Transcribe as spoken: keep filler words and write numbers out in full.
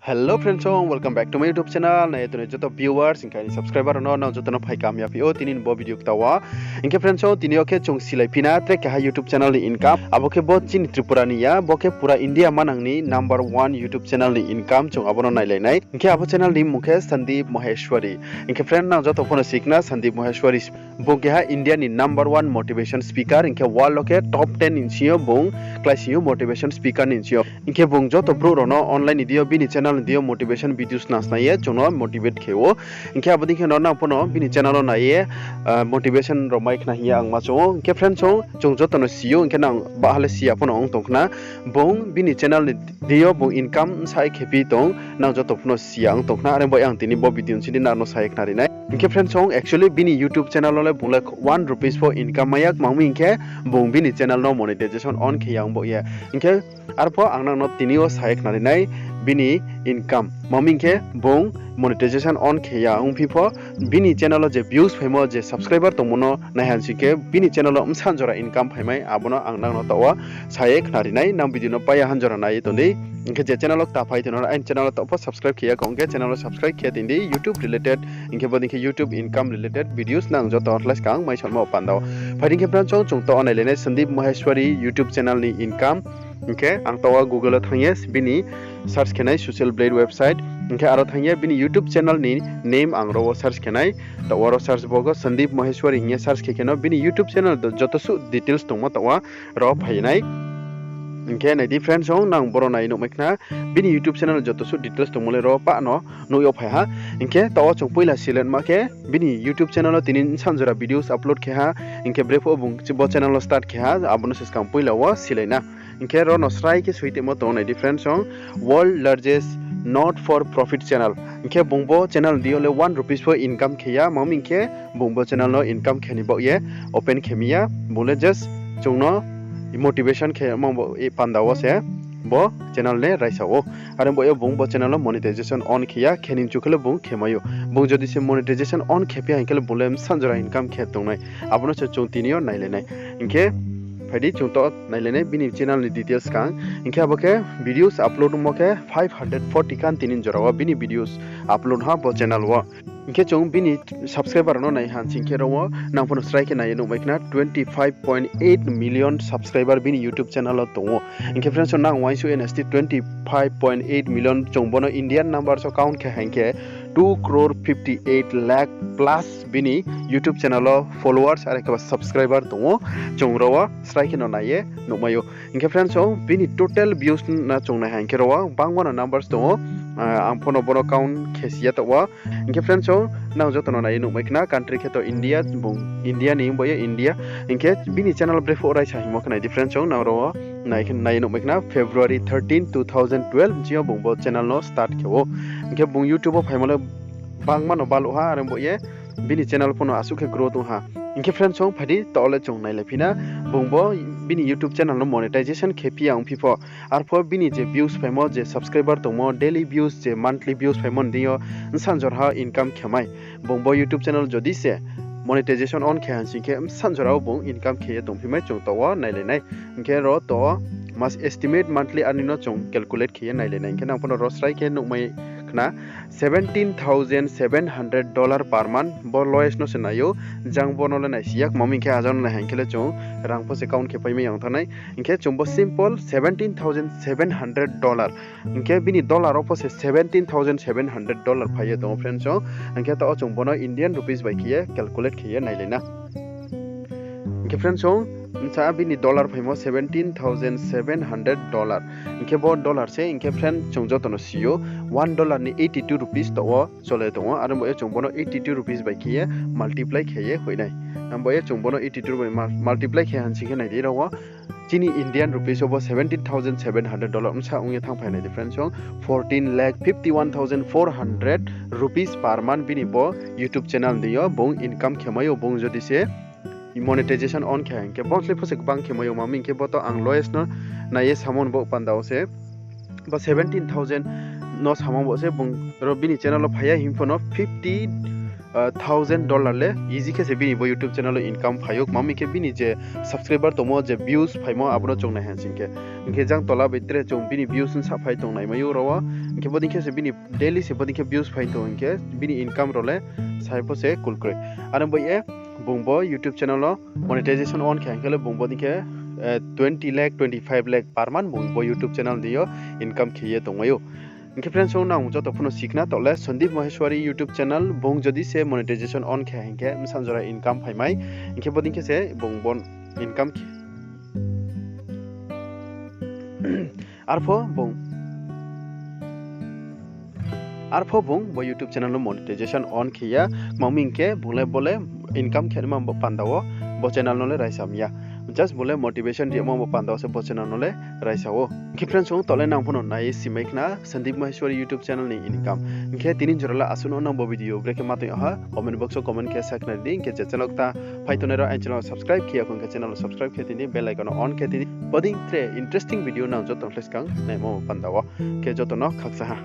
Hello friends song, welcome back to my YouTube channel. Nai tongnai joto viewers, hing khe aini subscriber rao no nang joto no phai kaham ya phi ou tini ni bo video kta wo. Hing khe friends song, tini yo khe chung silai phi na tre keha YouTube channel ni income. Abo khe bo chini Tripura ni ya, bo khe pura India manang ni number one YouTube channel ni income, chung abo no nailai nai. Hing khe abo channel ni mmung khe Sandeep Maheshwari. Hing khe friend, nang joto pho no si khna Sandeep Maheshwari. Bung keha India ni number one motivation speaker, hing khe world wo khe top ten ni bsing yo bung kláising ou motivation speaker ni bsing yo. Hing khe bung joto brouh rao no online ni deing yo bini channel ni deing yo motivation videos snasnai ye chung no motivate khe ou. Hing khe abo dei khe no nang pho no bini channel wo nai ye motivation rao mai khna hing ye ang ma choung ou. Hing khe friends song, chung joto no si ou, hing khe nang baha le si ya pho no ong tong khna. Bung bini channel ni deing yo bung income bsa ye khe phi tong, nang joto pho no si ya ong tong khna. Are bo ang tini bo video ni sindi nang no sa ye khna ri nai. Hing khe friends song, actually bini YouTube channel wo le bung le one rupees pho income mai ya, kmang mi hing khe bung bini channel no monetization on khe ya ong baoh ye. Hing khe arpho ang nang no tini yo sa ye khna ri nai bini income. Kmang mi hing khe bung monetization on khe ya ongphi pho, bini channel wo je views phaimo, je subscriber tongmo no naiha sing khe bini channel wo bsa jora income phai mai, abo no ang nang no taoh wo sa ye khna ri nai. Nang video no pai ya han jora nai ye tong di. Hing khe je channel wo kta phai tong no, aini channel wo taoh pho subscribe khe ya kong khe channel wo subscribe khe tong di, YouTube related, hing khe bo dei khe YouTube income related videos nang joto lai skang mai salmo panda wo. Phai di hing khe friends song, chung taoh wo nailai nai Sandeep Maheshwari YouTube channel ni income. Hing khe ang taoh wo Google wo thanng ye bini search khe nai, Social Blade website. Hing khe aro thanng ye bini YouTube channel ni name ang ro wo search khe nai. Taoh wo ro search box wo Sandeep Maheshwari hing ye search khe khe no bini YouTube channel joto suh details tongmo taoh wo ro phai nai. Hing khe nai di friends song, nang boro nai nuhmai khna, bini YouTube channel joto suh details tongmo le ro pah no nuh yo phai ha. Hing khe taoh wo chung poila select ma khe bini YouTube channel wo tini bsa jora videos upload khe ha. Hing khe brephuh wo bung bo channel wo start khe ha, abo no se skang poila wo silai na. Hing khe ro no srai khe soi tongmo tong nai di friends song, World largest not for profit channel. Hing khe bung bo channel deing yo le one rupees pho income khe ya, kmang mi hing khe bung bo channel no income khe ni baoh ye open khe mi ya, bung le just chung no motivation khe mang bo panda wo se bo channel le raisa ou. Are baoh ye bung bo channel no monetization on khe ya, khe ni mchu khe le bung khe mai ou. Bung jodi se monetization on khe phi ya hing khe le bung le bsa jora income khe tong nai. Abo no se chung tini yo nailai nai. Hing khe phai di chung taoh nailai nai bini channel ni details kang. Hing khe abo khe videos upload ongmo khe five hundred forty khan tini jora wo bini videos upload ha bo channel wo. Hing khe chung bini subscriber rao no naiha sing khe ro wo nang pho no srai khe nai ye nuhmai khna, twenty five point eight million subscriber bini YouTube channel wo tong ou. Hing khe friends song, nang uaingsouh ye nai sti, twenty five point eight million, chung bo no Indian numbers wo count khe ha hing khe two crore fifty eight lakh plus bini YouTube channel wo followers are khe ba subscriber tong ou. Chung ro wo srai khe no nai ye nuhmai ou. Hing khe friends song, bini total views no chung naiha hing khe ro wo bangma no numbers tong ou. Ang pho no bo no count khe si ya taoh wo. Hing khe friends song, nang joto no nai ye nuhmai khna, country khe to India, bung India ni ong baoh ye India. Hing khe bini channel brephuh raisa hingmo khe nai di friends song, nang ro wo nai ye nuhmai khna, February thirteen, two thousand twelve bsing yo bung bo channel no start khe ou. Hing khe bung YouTube wo phaimo le bangma no baluh ha, are baoh ye bini channel pho no asuh khe growth ong ha. Hing khe friends song, phai di taoh le chung nailai phi na, bung bo bini YouTube channel no monetization khe phi ya ongphi pho, arpho bini je views phaimo, je subscriber tongmo, daily views, je monthly views phaimo ni deing yo bsa jora wo income khe mai. Bung bo YouTube channel jodi se monetization on khe ha sing khe bsa jora wo bung income khe ye tongphi mai, chung taoh wo nailai nai. Hing khe ro taoh wo mas estimate monthly earning no chung calculate khe ye nailai nai. Hing khe nang pho no ro srai khe nuhmai khna, seventeen thousand seven hundred dollar per month, bo lowest no se nai ou. Jang bo no le naisi ya, kmang mi hing khe ajang no naiha hing khe le chung rang pho se count khe pai mai ya ong thanng nai. Hing khe chung bo simple seventeen thousand seven hundred dollar. Hing khe bini dollar wo pho se seventeen thousand seven hundred dollar phai ye tong ou friends song. Hing khe taoh wo chung bo no Indian rupees bai khe ye calculate khe ye nailai na. Hing khe friends song, bsa bini dollar phaimo seventeen thousand seven hundred dollar. Hing khe bo dollar se, hing khe friend chung joto no si ou, one dollar ni eighty two rupees taoh wo chole tong ou. Are baoh ye chung bo no eighty two rupees bai khe ye multiply khe ye hoih nai. Abo ye chung bo no eighty two bai multiply khe ha sing khe nai di ro wo. Chini Indian rupees wo bo seventeen thousand seven hundred dollar bsa ong ye thanngphai nai di friends song, fourteen lakh fifty one thousand four hundred rupees per month bini bo YouTube channel ni deing yo bung income khe mai ou, bung jodi se monetization on khe ha hing khe. Bo slái pho se gbang khe mai ou, ma mi hing khe bo to ang lowest no nai ye samo ni bo panda wo se. Bo seventeen thousand no samo bo se bung ro bini channel wo phai ya hing pho no fifty thousand dollar le easy khe se bini bo YouTube channel wo income phai ou. Kma mi khe bini je subscriber tongmo, je views phaimo, abo no chung nai ha sing khe. Hing khe jang tola bai tre chung bini views bsa phai tong naimai ou ro wo. Hing khe bodei khe se bini daily se bodei khe views phai tong hing khe bini income rao le sai pho se kulkroi. Aro bai ye bung bo YouTube channel wo monetization on khe hing khe le bung bodei khe twenty lakh, twenty five lakh per month bung bo YouTube channel deing yo income khe ye tongmai ou. Hing khe friends, nang joto pho no sikhna taoh le Sandeep Maheshwari YouTube channel bung jodi se monetization on khe hing khe bsa jora income phaimai. Hing khe bodei khe se bung bo income khe Arpho bung, arpho bung bo YouTube channel no monetization on khe ya, kma mi hing khe bung le bo le income khe ma bo panda wo, bo channel no le raisa mi ya. Just bo le motivation ri ma bo panda wo se bo channel no le raisa ou. Hing khe friends, taoh le nang pho no nai ye simai khna Sandeep Maheshwari YouTube channel ni income. Hing khe tini jora le asuh no nang bo video brekhe ma tong ha, comment box wo comment khe sa khna di. Hing khe je channel kta phai tongnai rao aini channel subscribe khe ya khong khe channel subscribe khe tini, bell icon on khe tini. Bodei tre interesting video nang joto no slái skang naimo panda wo. Khe joto no khaksa ha.